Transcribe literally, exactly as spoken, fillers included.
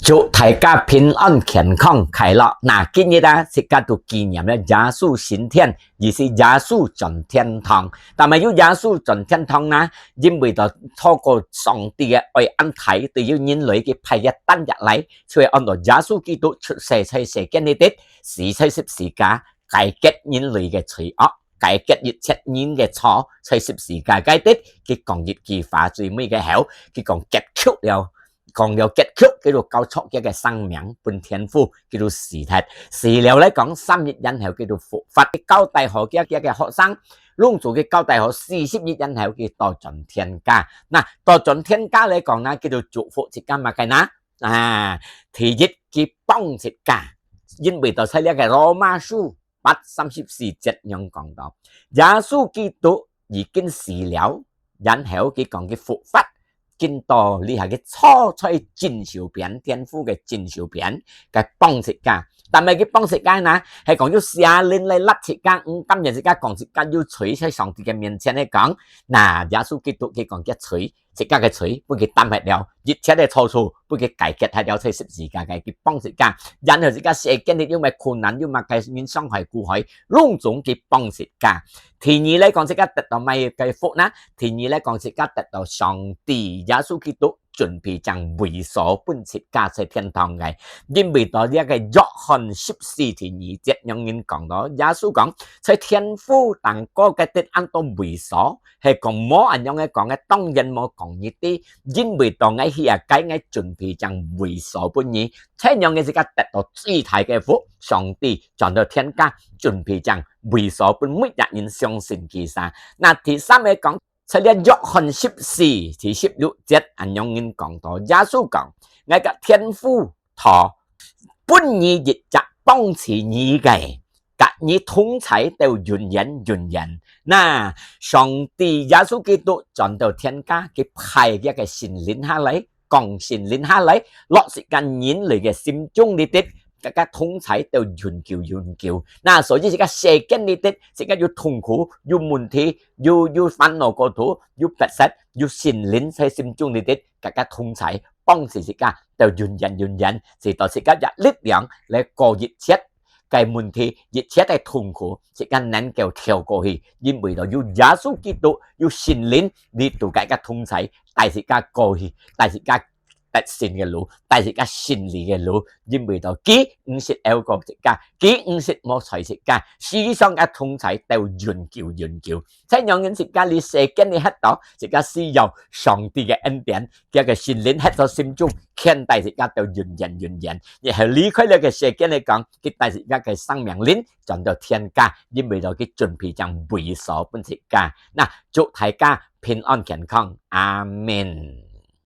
祝大家平安、健康、快樂。那今日啊，自家都紀念了耶穌升天，意思耶穌轉天堂。但係有耶穌轉天堂呢，因為到透過上帝个愛恁大，對於人類个派一單入來，就係安到耶穌基督出世在世間裡底，死在十字架，解決人類个罪惡，解決一切人个錯，在十字架該底，佢講一句話，最尾个後，佢講結束了。講了結束，佢就交出佢个生命分天父，佢就死忒。死了來講，三日然後佢就復活。交代好佢个學生，攏總佢交代好四十日然後佢倒轉天家。那倒轉天家來講呢，佢就祝福自家麼个呢？啊，第一，佢幫自家，因為到在這个羅馬書八三十四節樣講到，耶穌基督已經死了，然後佢講佢復活，見到這下佢坐在正手邊，天父个正手邊，佢幫自家。但係佢幫自家呢，係講有邪靈來拉自家，毋甘願自家講自家有罪，在上帝个面前來講，那耶穌基督佢講佢罪，自家个罪，分佢擔忒了，一切个錯處，分佢解決忒了，在十字架个，佢幫自家。然後自家世間裡有麼个困難，有麼个人傷害苦害，攏總佢幫自家。第二來講，自家得到麼个福呢？第二來講，自家得到上帝耶穌基督準備正位所分自家在天堂个。因為到這个約翰十四第二節樣人講到，耶穌講，在天父頂高个得恁多位所，係講無恁樣个講个，當然無講你知，因為到𠊎去啊，該𠊎準備正位所分你，這樣个自家得到最大个福，上帝轉到天家，準備正位所分每一人相信佢儕。那第三个講，在這約翰十四第十六節，恁樣人講到，耶穌講，𠊎个天父，佢分你一隻幫助你个，佮你同在到永遠永遠。那上帝耶穌基督轉到天家，佢派佢个聖靈下來，降聖靈下來，落實間人類个心中裡底，佮佢同在到永久永久。那所以自家世間裡底，自家有痛苦，有問題，有有煩惱過度，有不實，有聖靈在心中裡底，佮佢同在，幫助自家到永遠永遠，直到自家有力量來過一切个問題，一切个痛苦，自家能夠跳過去，因為到有耶穌基督，有聖靈裡肚佮佢同在，帶自家過去，帶自家得勝个路，帶自家勝利个路，因為到佢毋識丟過自家，佢毋識無睬自家，時常佮同在到永久永久。在樣人自家這世間裡歇到，自家需要上帝个恩典，佢个聖靈歇到心中，牽帶自家到永遠永遠。然後離開這个世間來講，佢帶自家个生命靈轉到天家，因為到佢準備正位所分自家。那祝大家平安健康，阿們。